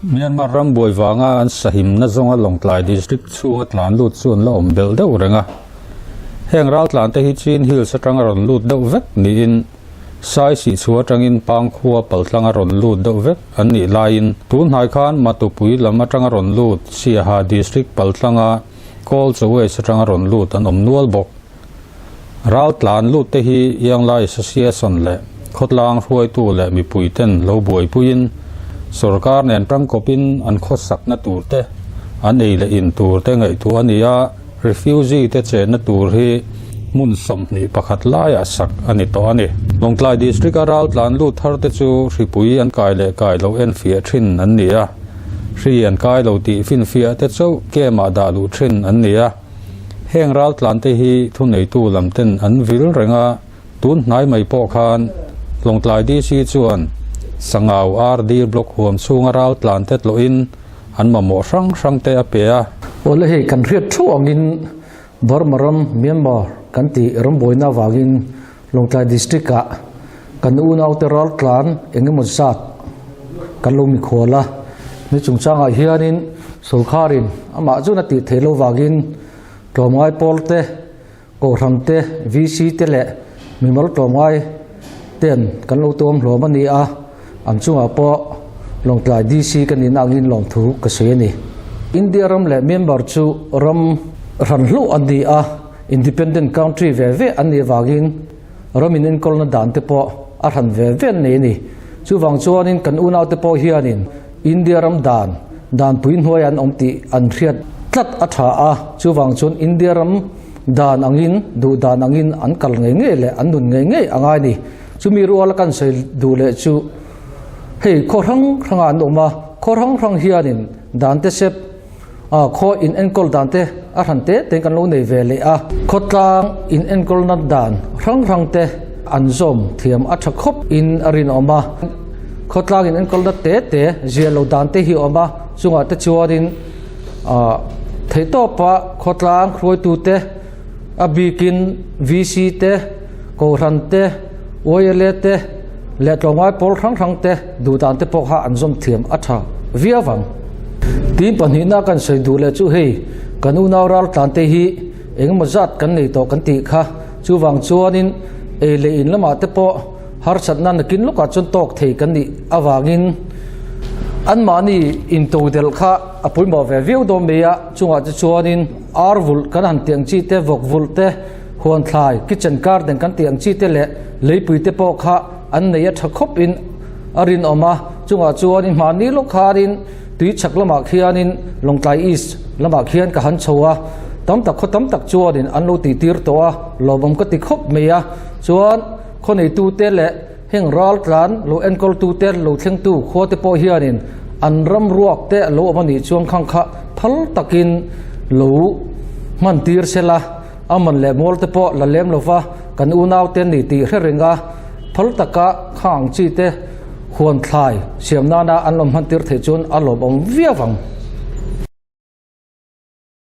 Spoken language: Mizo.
Myanmar ram buai vanga an sahimna zawnga Lawngtlai District chhunga tlan lut chu an la awm belh deuh reng a. Heng raltlan te hi Chin Hills atanga rawn lut deuh vek niin Sai sihchhu atangin Pangkhua paltlanga rawn lut deuh vek an nih laiin tun hnai khan Matupui lam atanga rawn lut Siaha District paltlanga Kawlchaweis atanga rawn lut an awm nual bawk. Raltlan lut te hi Ianglai Association leh khawtlang hruaitu leh mipui ten lo buaipuiin sorkar nen tangkawpin an khawsakna tur te, an ei leh in tur te ngaihtuah a ni a, refugee te chenna tur hi hmun 21 laiah sak a ni tawh a ni. Lawngtlai District-a raltlan lut thar te chu hripui an kai leh kai loh enfiah thin an ni a, hri an kai lo tih finfiah te chauh camp-ah dah luh thin an ni a. Heng raltlan te hi thuneitu lam ten an vil reng a, tun hnai mai pawh khan Lawngtlai DC chuan Sangau RD Block huam chhunga raltlan te tlawhin an mamawh hrang hrang te a pe a. Awle hei kan hriat thu angin Burma ram, Myanmar, kan tih rambuaina avangin Lawngtlai District ah kan unaute raltlan engemaw zat kan lo mikhual a, mi chungchangah hianin sorkarin amah chuan a tih theih loh vangin tlawmngai pawl te, kohhran te, VC te leh mimal tlawmngai ten kan lo tuam hlawm a ni a, an chungah pawh Lawngtlai DC ka nihna angin lawmthu ka sawi a ni. India ram leh Myanmar chu ram hran hluh an ni a. Independent country ve ve an nih avangin ram in enkawlna dan te pawh a hran ve ve an nei a ni. Chuvang chuanin kan unaute pawh hianin India ram dan, danpui hnuaiah an awm tih an hriat tlat a tha a, chuvang chuan India ram dan angin, duh dan angin an kal ngei ngei leh an nun ngei ngei a ngai a ni. Chumi ruala kan sawi duh leh chu hei khaw hrang hrangah an awm a, khaw hrang hrang hianin dan te sep, A khaw in enkawl dan te a hran te te kan lo nei ve leh a. Khawtlang in enkawlna dan hrang hrang te an zawm thiam a tha khawp in a rinawm a. Khawtlang in enkawlna te te zia lo dan te hi a awm a, chungah te chuanin theihtawpa khawtlang hruaitu te a bikin VC te, Kohhran te, YLA te leh tlawmngai pawl hrang hrang te duh dan te pawh kha an zawm thiam a tha viau ang. Tin pahnihna kan sawi duh leh chu hei kan unau raltlan te hi engemaw zat kan nei tawh kan tih kha chuvang chuanin ei leh in lamah te pawh harsatna nakin lawkah chuan tawk thei kan nih avangin anmahni intodelh kha a pawimawh ve viau dawn mai a, chungah te chuanin ar vulh kan han tih ang chi te, vawk vulh te, Huan thlai, kitchen garden kan tih ang chi te leh leipui te pawh kha an nei a tha khawp in a rinawm a, chungah chuanin hmahni lawk khanin tui chhak lamah khianin Lawngtlai East lamah khian ka han chho a, tam tak khaw tam tak chuanin an lo tih tir tawh a, lawmawm ka ti khawp mai a, chuan khaw neitu te leh heng ral tlan lo enkawl tu te lo thleng tu khua te pawh hianin an ram ruak te a lo awm a nih chuan khang kha phal takin lo hman tir sela. A man leh mual te pawh la lem lova kan unau te ni tih hre reng a, phal taka khang ang chi te huan thlai siam nana an lo hman tir theih chuan a lawmawm viau ang.